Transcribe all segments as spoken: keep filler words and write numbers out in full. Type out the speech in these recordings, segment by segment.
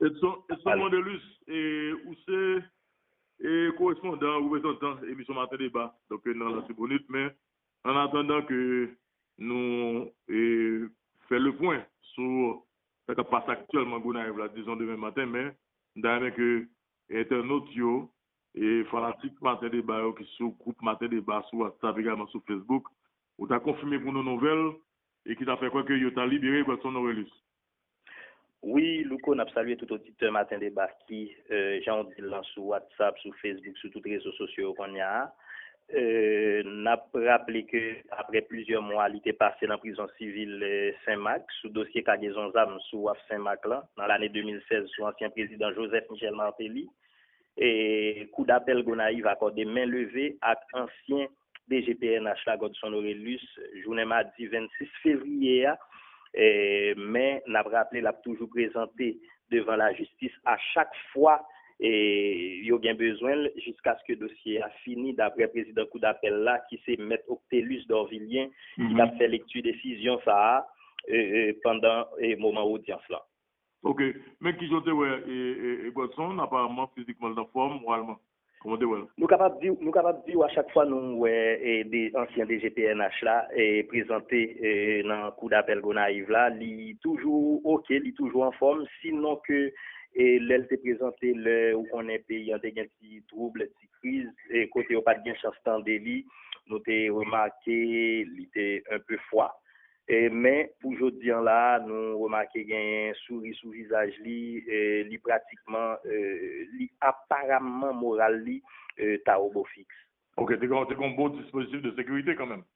Edson, Edson Mondelus, e, ou se e, korespondan, reprezantan emisyon Maten Deba, donk, nan Latibonit, men an atandan ke nou e, fè le pwen sou sa k ap pase aktyèlman Gonayiv la, dizon demen maten, men m ta renmen ke entènot yo e fanatik Maten Deba yo ki sou gwoup Maten Deba sou WhatsApp, egalman sou Facebook, ou ta konfime pou nou nouvèl e ki ta fè kwè ke yo ta libere Godson Orelus. Wi, Louko, n ap salye tout oditè Maten Deba ki, jan w di l lan, sou WhatsApp, sou Facebook, sou tout rezo sosyo yo kounye a. N ap raple ke apre plizyè mwa, li te pase nan prizon sivil Senmak sou dosye kagezon zam sou waf Senmak lan nan lane de mil sèz sou ansyen prezidan Joseph Michel Martelly. E, Kou dapèl Gonayiv akòde men leve ak ansyen D G P N H la, Godson Orelus, jounen madi vennsis fevriye a. E, men n ap raple, l ap toujou prezante devan lajistis a chak fwa e, yo gen bezwen l, jiskaske dosye a fini, daprè prezidan Kou dapèl la, ki se Mèt Octelus Dorvilien, ki t ap fè lekti desizyon sa a e, e, pandan e, moman odyans lan. Ok. Men kijan w te wè e, e, e Godson, aparamman, fizikman, l anfòm, moralman? Kòman w te wè l? Nou kapab di, nou kapab di w a chak fwa nou wè e, de, ansyen D G P N H la e, prezante e, nan Kou dapèl Gonayiv la, li toujou oke, li toujou anfòm, sinon ke e, lè l te prezante, lè ou konnen peyi an te gen ti twoub, ti kriz, e, kote yo pa t gen chans tande li, nou te remake li te enpe fwa. E, men, pou jodi an la, nou remake genyen souri sou vizaj li, e, li pratikman, e, li aparamman moral li e, ta o bo fiks. Ok, te gen te gen yon bon dispozitif de sekirite kanmenm.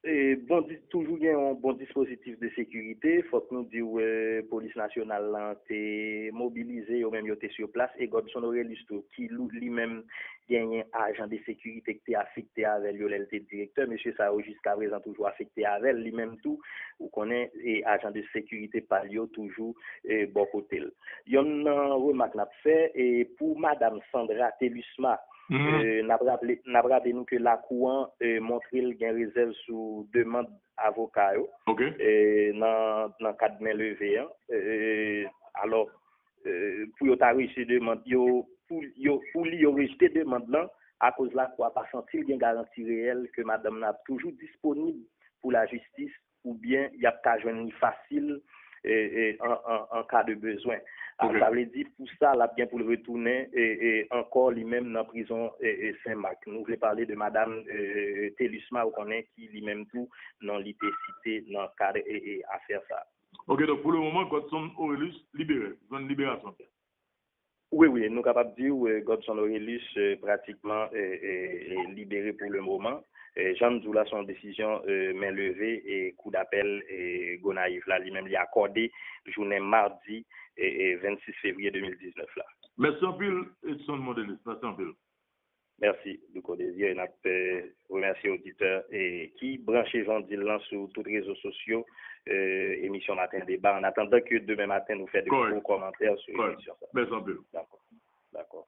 E, bon, di- toujou gen yon bon dispozitif de sekirite. Fòk nou di w, e, polis nasyonal lan te mobilize, yo menm yo te sou plas. E Godson Orelus tou, ki lou- li menm genyen ajan de sekirite ki te afekte avè l yo lè l te direktè. Mesye sa yo jiskaprezan toujou afekte avè l. Li menm tou, ou konnen, e ajan de sekirite pa l yo toujou e, bò kote l. Yonn nan remak n ap fè, e, pou madanm Sandra Thelusma, e, n ap raple, n ap raple nou ke lakou an e, montre l gen rezèv sou demann avoka yo e, nan, nan kad men leve an. E, alò, e, pou yo ta rejte demann yo, pou, yo, pou li yo rejte demann nan, akoz lakou a pa santi l gen garanti reyèl ke madanm nan ap toujou disponib pou lajistis oubyen y ap ka jwenn li fasil e, e, an, an, an ka de bezwen. A, sa vle di, pou sa, l ap gen pou l retounen e, e, ankò li menm nan prizon e, e, Senmak. Nou vle pale de madanm e, e, Thelusma, ou konnen, ki li menm tou, non li te site nan kad e, e, afè sa. Ok, donk pou le moman, Godson Orelus libere, jwenn liberasyon. Wi, wi, nou kapab di w, e, Godson Orelus e, pratikman e, e, e, libere pou le moman. E, jan m di w la, se yon desizyon e, men leve e kou dapèl e, Gonayiv la, li menm li akòde jounen madi e, e, vennsis fevriye de mil diznèf la. Mèsi anpil, Edson Mondelus. Mèsi anpil. Mèsi, Louko Désiré. N ap e, remèsye oditè e, ki branche jan w di l lan sou tout rezo sosyo e, emisyon Maten Deba. An atandan ke demen maten nou fè de gwo kòmantè sou emisyon sa. Mèsi anpil. Dakò. Dakò.